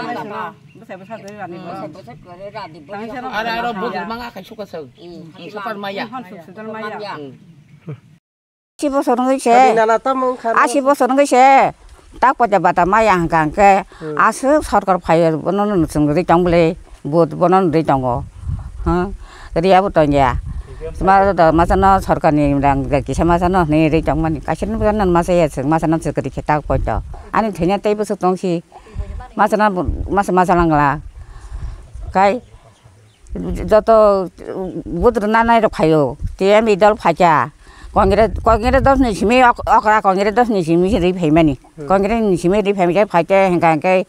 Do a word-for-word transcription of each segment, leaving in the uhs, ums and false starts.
Bwsai bwsa twi rani bo. Aro, aro, bwdwr manga khai suka sa. Suka maya. Hon suk suk maya. Hmm. Asi bosor wngwi se, Abi nana tamo wngkha no? Asi bosor wngwi se, tak poita bata maya hwnkha hwnkhe, hmm, aswk sorkar phaiyo, bono no chwng rwi tong bwle, vote bono no rwi tongo. Huh? Riyabo tongya. Masa no sorkarni rang kisa masa no hwnwi rwi tongmani. Kaisa no masa no masa ya chwng, masa no chwng kwrwi khe tak poito. Ani thwina tei bwswk tongsi. Masa no masa masa langla. Kai Joto vote rwna nai rok phaio, T M I dol phaikha, Congress, Congress dol ni simi ok-, okra Congress dol ni simi rwi phaimani, hmm, Congress ni simi rwi phaimani, phaikhe hwnkha hwnkhe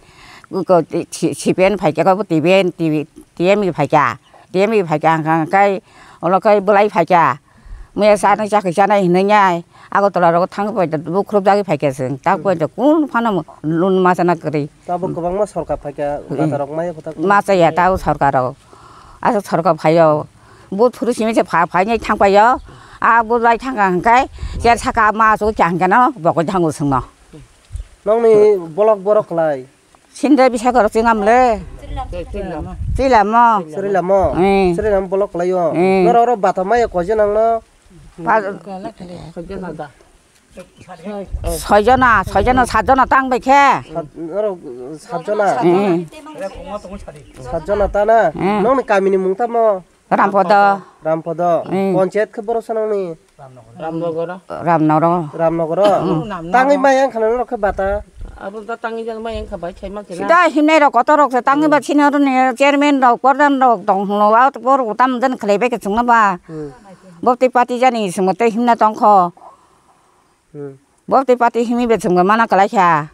ko, ko, C-, C P M phaikha, ko T P M, T P, T M I phaikha, T M I phaikha hwnkha hwnkhe olo khe bwlai phaikha. Muya sanai chakhi sanai hinui nai Agartala rogo thang pai da bukhrup jagwi phaikha chwng. Tak pai da kun phano lun machana kwrwi. Tabuk kwbangma sorkar phaikha, hmm, bata rok maya kwtak. Machaya tau sorkar rok. Aswk sorkar phaio. But phuru simi se pha-, phainai thang paio. A but lai thang kha hwnkhe cher saka ma chu kya hwnkhe no bokol thango chwngno. Nokni bolok borok kwlai. Sindre bisa korok chinga mle. Chilamo. Chilamo. Eh. Chilamo bolok kwlaio. Eh. Norok oro bata maya koijon nangno? Pa-, soijona, soijona, satjona tang bai khe. Sat-, norok satjona? Eh. Satjona ta na? Eh. Nokni kamini mung tamo? Rampodo. Rampodo. Eh. Ponchayat khe borok sanangni? Ramnogoro. Ramnogoro. Ramnogoro. Mm. Tangwi mai ang khana norok khe bata. Abo da tangwi jak mai ang kha bai khaima khe na. Sida himnai rok kotor rok se tangwi ba sini oro ni chairman rok, pordhan rok tong hwno, wa bor utam jan khlai bai khe chwngno ba. Hmm. Bo tei party jani swngo tei himna tong kho. Hmm. Bo tei party himwi be chwngno mana kwlai kha.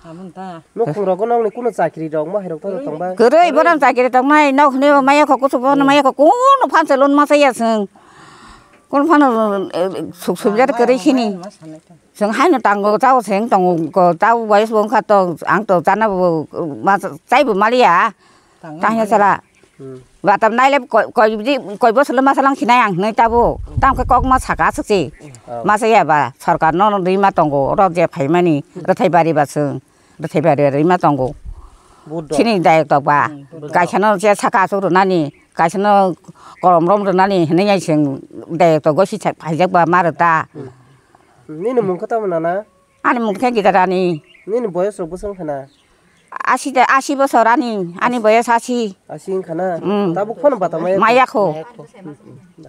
Abo ta. Nukhung rogo nokni kuno chakri rok ma hai rok tong tong ba. Kwrwi bono chakri tong nai nok hwnwi maya kho kuchuk bono maya kho kuno phan se lon ma saya chwng. Kun phano, eh, suk subject kwrwi sini. Chwng haino tango chao chwng tongo ko chao boyes bo wngkha to ang to chana bo ma chai bo maliya. Tangya sala. Hmm. Batam naile koi, koi bidi, koi bosolo masalang sinai ang hinui tabo. Tamo khe kok ma saka aswk se. Oh. Masa ya ba sorkar no rima tongo oro je phaimani rwthai bari ba chwng. Rwthai bari rima tongo. Sini dayok tok ba. Hmm. Kaisa no je saka aswk rwnani. Kaisa no kolom rom rwnani hinui ya chwng dayok tok gosi phaijak ba ma rwta. Hmm. Nini mung khe tamo nana? Ani mung khe Gita Rani. Nini boyes rok bwswk wngkha na? Asi de, asi bosor ani, ani boyes asi. Asi wngkha na? Mm. Tabuk phano bata maya kho. Maya kho. Hmm, hmm.